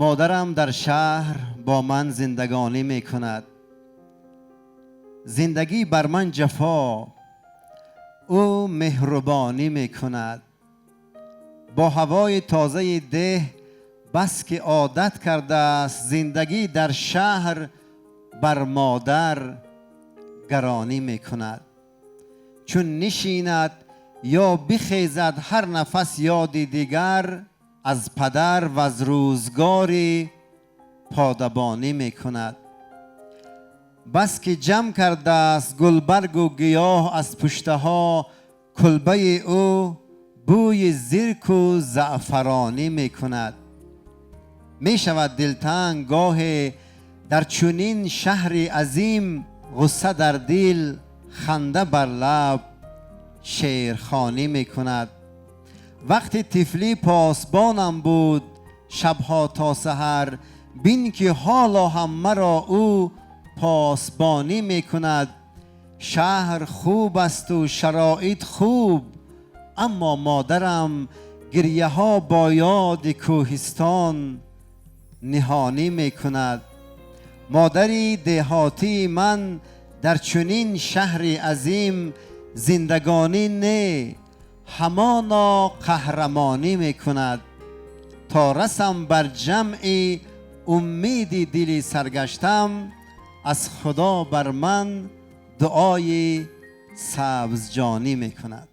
Модарам дар шаҳр бо ман зиндагонӣ мекунад. Зиндагӣ бар ман ҷафо, ӯ меҳрубонӣ мекунад. Бо ҳавои тозаи деҳ бас ки одат кардааст, зиндагӣ дар шаҳр бар модар гаронӣ мекунад. Чун нишинад ё бихезад, ҳар нафас ёди дигар аз падар ва аз рӯзгори подабонӣ мекунад. Бас ки ҷамъ кардааст гулбарг ва гиёҳ аз пуштаҳо, кулбаи ӯ бӯи зирк ва заъфаронӣ мекунад. Мешавад дилтанг гоҳе дар чунин шаҳри азим, ғусса дар дил, ханда бар лаб, шеърхонӣ мекунад. Вақте тифлӣ посбонам буд шабҳо то саҳар, бин ки ҳоло ҳам маро ӯ посбонӣ мекунад. Шаҳр хуб аст ва шароит хуб, аммо модарам гиряҳо бо ёди кӯҳистон ниҳонӣ мекунад. Модари деҳотии ман дар чунин шаҳри азим зиндагонӣ не, ҳамоно қаҳрамонӣ мекунад. То расам бар ҷамъи умеди дили саргаштам, аз Худо бар ман дуои сабзҷонӣ мекунад.